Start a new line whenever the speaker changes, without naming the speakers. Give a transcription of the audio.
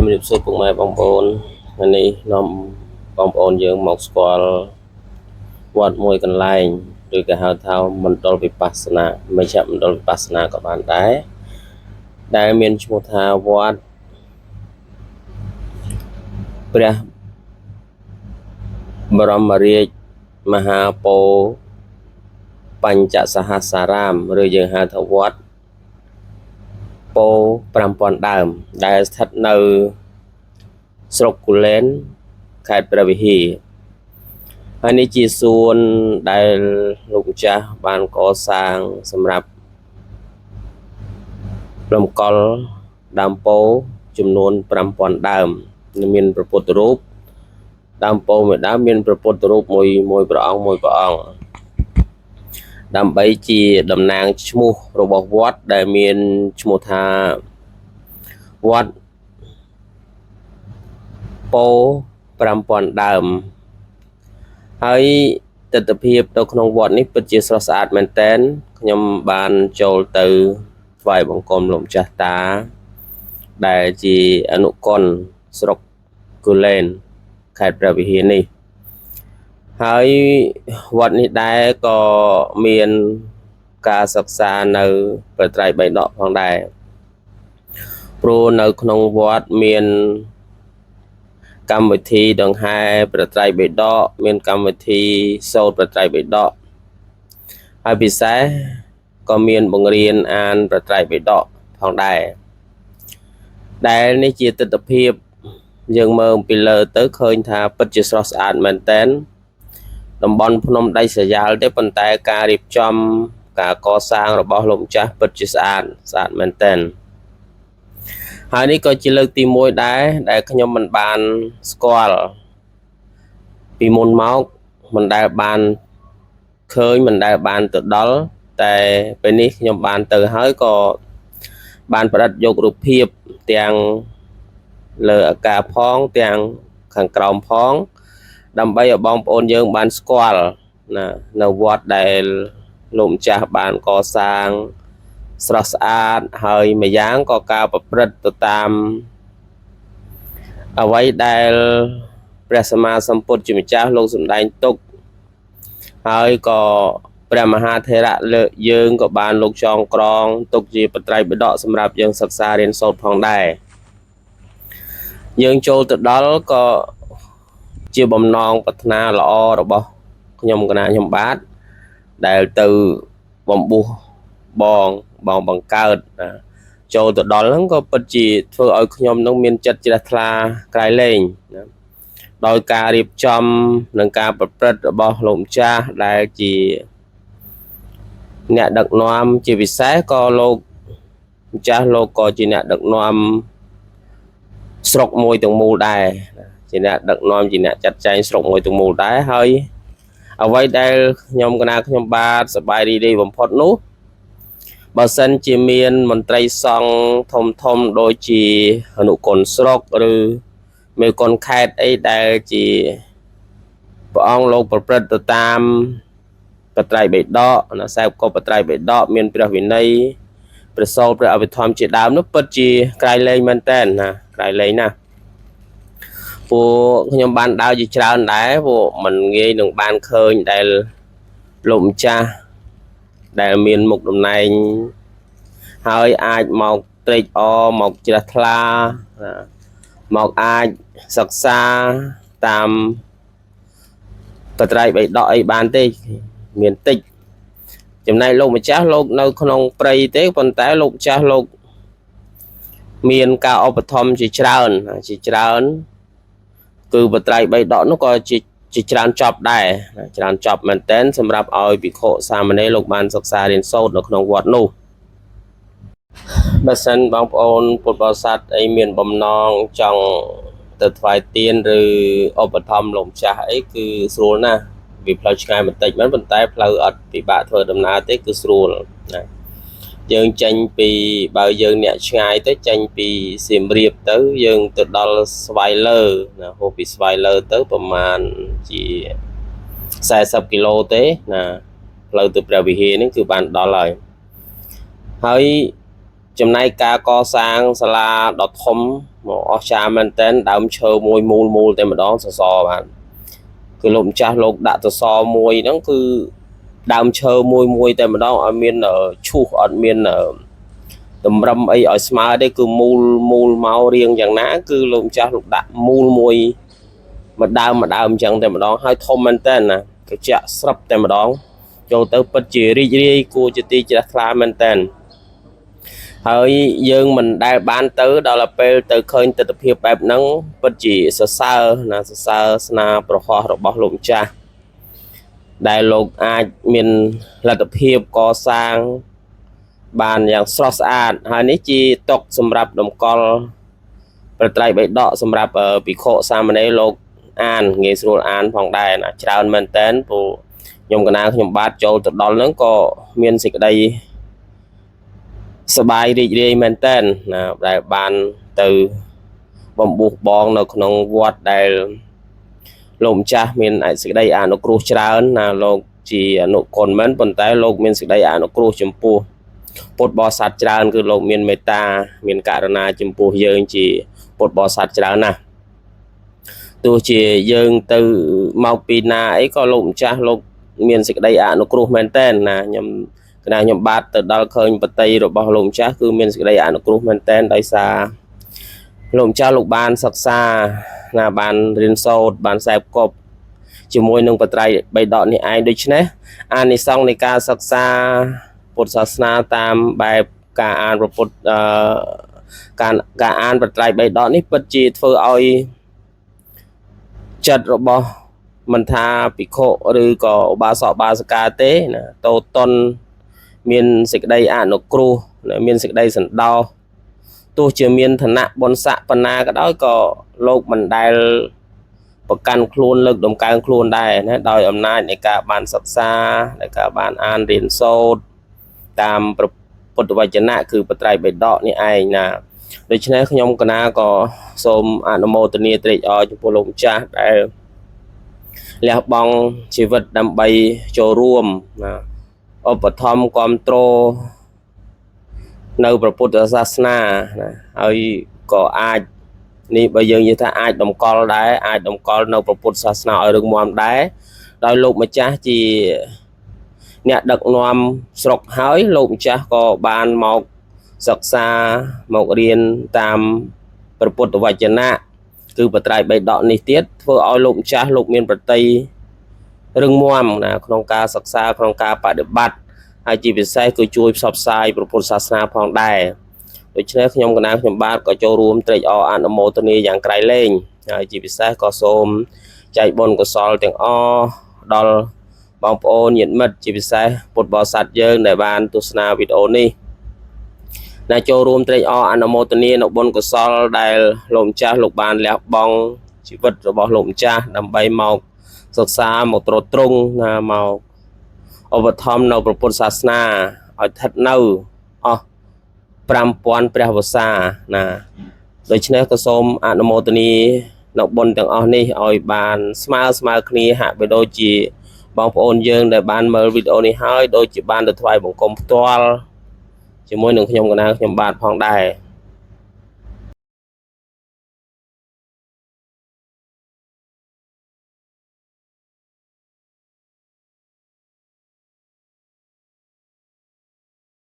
ជំរាបសួរពុកម៉ែបងប្អូនថ្ងៃនេះនាំបងប្អូនយើងមកស្គាល់វត្តមួយកន្លែងឬក៏ហៅថាមណ្ឌលវិបស្សនាមជ្ឈមណ្ឌលវិបស្សនាក៏បានដែរដែលមានឈ្មោះថាវត្តព្រះបរមរាជមហាពោធិបញ្ចសហស្សារាមឬយើងហៅថាវត្តពោ5000ដើមដែលស្ថិតនៅស្រុកគូលែនខេត្តព្រះវិហារ ហើយនេះជាសួនដែលលោកម្ចាស់បានកសាងសម្រាប់រំកលដើមពោចំនួន5000ដើមនិងមានព្រះពុទ្ធរូបដើមពោមួយដើមមានព្រះពុទ្ធរូបមួយមួយព្រះអង្គមួយព្រះអង្គដើម្បីជាតំណាងឈ្មោះរបស់វត្តដែលមានឈ្មោះថាវត្តពោ5000ដើម ហើយទិដ្ឋភាពនៅក្នុងវត្តនេះពិតជាស្រស់ស្អាតមែនទែនខ្ញុំបានចូលទៅថ្វាយបង្គំលោកម្ចាស់តាដែលជាអនុគណស្រុកគូលែនខេត្តព្រះវិហារនេះហើយវត្តនេះដែរក៏មានការសិក្សានៅព្រះត្រៃបិដកផងដែរព្រោះនៅក្នុងវត្តមានកម្មវិធីដង្ហែព្រះត្រៃបិដកមានកម្មវិធីសូត្រព្រះត្រៃបិដកហើយពិសេសក៏មានបង្រៀនអានព្រះត្រៃបិដកផងដែរដែលនេះជាទិដ្ឋភាពយើងមើលពីលើទៅឃើញថាពិតជាស្រស់ស្អាតមែនទែនតំបន់ភ្នំដីស្រយាលទេប៉ុន្តែការរៀបចំការកសាងរបស់លោកម្ចាស់ពិតជាស្អាតស្អាតមែនទែនហើយនេះក៏ជាលើកទី1ដែរដែលខ្ញុំមិនបានស្គាល់ពីមុនមកមិនដែលបានឃើញមិនដែលបានទៅដល់តែពេលនេះខ្ញុំបានទៅហើយក៏បានផ្ដិតយករូបភាពទាំងលើអាកាសផងទាំងខាងក្រោមផងដើម្បីឲ្យបងប្អូនយើងបានស្គាល់ណានៅវត្តដែលលោកម្ចាស់បានកសាងស្រស់ស្អាតហើយម្យ៉ាងក៏ការប្រព្រឹត្តទៅតាមអ្វីដែលព្រះសម្មាសម្ពុទ្ធជាម្ចាស់លោកសម្ដែងទុកហើយក៏ព្រះមហាថេរៈលើកយើងក៏បានលោកចងក្រងទុកជាបត្រៃបិដកសម្រាប់យើងសិក្សារៀនសូត្រផងដែរយើងចូលទៅដល់ក៏ជាបំណងប្រាថ្នាល្អរបស់ខ្ញុំគណៈខ្ញុំបាទដែលទៅបំពោះបងបងបង្កើតណាចូលទៅដល់ហ្នឹងក៏ពិតជាធ្វើឲ្យខ្ញុំនឹងមានចិត្តជ្រះថ្លាក្រៃលែងណាដោយការរៀបចំនិងការប្រព្រឹត្តរបស់លោកម្ចាស់ដែលជាអ្នកដឹកនាំជាពិសេសក៏លោកម្ចាស់លោកក៏ជាអ្នកដឹកនាំស្រុកមួយទាំងមូលដែរណាជាអ្នកដឹកនាំជាអ្នកចាត់ចែងស្រុកមួយទាំងមូលដែរហើយអ្វីដែលខ្ញុំកណាខ្ញុំបាទសប្បាយរីករាយបំផុតនោះបើសិនជាមានមន្ត្រីសង្ឃធំធំដូចជាអនុគណស្រុកឬមេគណខេត្តអីដែលជាព្រះអង្គលោកប្រព្រឹត្តទៅតាមបត្រៃបិដកណាខ្សែកបត្រៃបិដកមានព្រះវិន័យព្រះសូត្រព្រះអភិធម្មជាដើមនោះពិតជាក្រៃលែងមែនតើណាក្រៃលែងណាស់ពួកខ្ញុំបានដើរជាច្រើនដែរពួកมันងាយនឹងបានឃើញដែលលោកម្ចាស់ដែលមានមុខតំណែងហើយអាចមកត្រេកអរមកជ្រះថ្លាណាមកអាចសិក្សាតាមបត្រៃបិដកអីបានទេមានតិចចំណែកលោកម្ចាស់លោកនៅក្នុងព្រៃទេប៉ុន្តែលោកម្ចាស់លោកមានការឧបត្ថម្ភជាច្រើនជាច្រើនគឺបត្រៃបិដកនោះក៏ជាជាច្រើនចប់ដែរច្រើនចប់មែនទែនសម្រាប់ឲ្យភិក្ខុសាមណេរលោកបានសិក្សារៀនសូត្រនៅក្នុងវត្តនោះបើសិនបងប្អូនពុទ្ធបរិស័ទអីមានបំណងចង់ទៅថ្វាយទានឬឧបត្ថម្ភលោកម្ចាស់អីគឺស្រួលណាស់វាផ្លូវឆ្ងាយបន្តិចមែនប៉ុន្តែផ្លូវអត់ពិបាកធ្វើដំណើរទេគឺស្រួលណាយើងចេញពីបើយើងអ្នកឆ្ងាយទៅចេញពីសៀមរាបទៅយើងទៅដល់ស្វាយលើណាហួសពីស្វាយលើទៅប្រមាណជា40គីឡូទេណាផ្លូវទៅព្រះវិហារនេះគឺបានដល់ហើយហើយ ចំណែកការកសាងសាលាដ៏ធំមកអស្ចារ្យមែនទែនដើមឈើមួយមូលមូលតែម្ដងសសរបាទគឺលោកម្ចាស់លោកដាក់សសរមួយហ្នឹងគឺដើមឈើមួយមួយតែម្ដងឲ្យមានឈូសអត់មានតម្រឹមអីឲ្យស្មើទេគឺមូលមូលមករៀងយ៉ាងណាគឺលោកម្ចាស់លោកដាក់មូលមួយមួយដើមមួយដើមអញ្ចឹងតែម្ដងហើយធំមែនទែនណាត្រជាក់ស្រាប់តែម្ដងចូលទៅពិតជារីករាយគួរជាទីជ្រះថ្លាមែនទែនហើយយើងមិនដែលបានទៅដល់ពេលទៅឃើញទស្សនភាពបែបហ្នឹងពិតជាសរសើរណាសរសើរស្នាប្រហោះរបស់លោកម្ចាស់ដែលលោកអាចមានលទ្ធភាពកសាងបានយ៉ាងស្រស់ស្អាតហើយនេះជាតុសម្រាប់តម្កល់ព្រះត្រៃបិដកសម្រាប់ភិក្ខុសាមណេរលោកអានងាយស្រួលអានផងដែរណាច្រើនមែនតើព្រោះខ្ញុំកណាខ្ញុំបាទចូលទៅដល់ហ្នឹងក៏មានសេចក្តីសบายរីករាយមែនតើណាដែលបានទៅបំបុះបងនៅក្នុងវត្តដែលលោកម្ចាស់មានសេចក្តីអនុគ្រោះច្រើនណាលោកជាអនុគុណមែនប៉ុន្តែលោកមានសេចក្តីអនុគ្រោះចំពោះពុទ្ធបរិស័ទច្រើនគឺលោកមានមេត្តាមានករណាចំពោះយើងជាពុទ្ធបរិស័ទច្រើនណាស់ទោះជាយើងទៅមកពីណាអីក៏លោកម្ចាស់លោកមានសេចក្តីអនុគ្រោះមែនតើណាខ្ញុំគណៈខ្ញុំបាទទៅដល់ឃើញបតីរបស់លោកម្ចាស់គឺមានសេចក្តីអនុគ្រោះមែនតើដោយសារលោកម្ចាស់លោកបានសិក្សាណាបានរៀនសូត្របានខ្សែគប់ជាមួយនឹងបត្រៃបីដកនេះឯងដូច្នេះអានិសង្សនៃការសិក្សាពុទ្ធសាសនាតាមបែបការអានព្រះពុទ្ធអឺការការអានបត្រៃបីដកនេះពិតជាធ្វើឲ្យចិត្តរបស់មិនថាភិក្ខុឬក៏ឧបាសកបាសិកាទេណាតូតនមានសេចក្តីអនុគ្រោះមានសេចក្តីសន្តោសទោះជាមានឋានៈបុណ្យស័ក្តិប៉ុណ្ណាក៏ដោយក៏លោកមិនដែលប្រកាន់ខ្លួនលើកដំកើងខ្លួនដែរណាដោយអំណាចនៃការបានសិក្សានៃការបានអានរៀនសូត្រតាមព្រះពុទ្ធវចនៈគឺបត្រៃបិដកនេះឯងណាដូច្នេះខ្ញុំកណាក៏សូមអនុមោទនាត្រេកអរចំពោះលោកម្ចាស់ដែលលះបង់ជីវិតដើម្បីចូលរួមណាឧបត្ថម្ភគ្រប់គ្រងនៅព្រះពុទ្ធសាសនាណាហើយក៏អាចនេះបើយើងនិយាយថាអាចតម្កល់ដែរអាចតម្កល់នៅព្រះពុទ្ធសាសនាឲ្យរឹងមាំដែរដោយលោកម្ចាស់ជាអ្នកដឹកនាំស្រុកហើយលោកម្ចាស់ក៏បានមកសិក្សាមករៀនតាមព្រះពុទ្ធវចនៈគឺបត្រៃបិដកនេះទៀតធ្វើឲ្យលោកម្ចាស់លោកមានប្រតិរឹងមាំណាក្នុងការសិក្សាក្នុងការបដិបត្តិហើយជាពិសេសគឺជួយផ្សព្វផ្សាយព្រះពុទ្ធសាសនាផងដែរដូច្នេះខ្ញុំកណាខ្ញុំបាទក៏ចូលរួមត្រេកអរអនុមោទនាយ៉ាងក្រៃលែងហើយជាពិសេសក៏សូមចែកបុណ្យកុសលទាំងអស់ដល់បងប្អូនញាតិមិត្តជាពិសេសពុទ្ធបរិស័ទយើងដែលបានទស្សនាវីដេអូនេះដែលចូលរួមត្រេកអរអនុមោទនានៅបុណ្យកុសលដែលលោកម្ចាស់លោកបានលះបង់ជីវិតរបស់លោកម្ចាស់ដើម្បីមកសិក្សាមកទ្រទ្រង់ណាមកឧបត្ថម្ភនៅព្រះពុទ្ធសាសនាឲ្យស្ថិតនៅអស់5000ព្រះវស្សាណាដូច្នេះក៏សូមអនុមោទនានៅបុណ្យទាំងអស់នេះឲ្យបានស្មើស្មើគ្នាហាក់បីដូចជាបងប្អូនយើងដែលបានមើលវីដេអូនេះហើយដូចជាបានទៅថ្វាយបង្គំផ្ទាល់ជាមួយនឹងខ្ញុំកណាខ្ញុំបាទផងដែរ។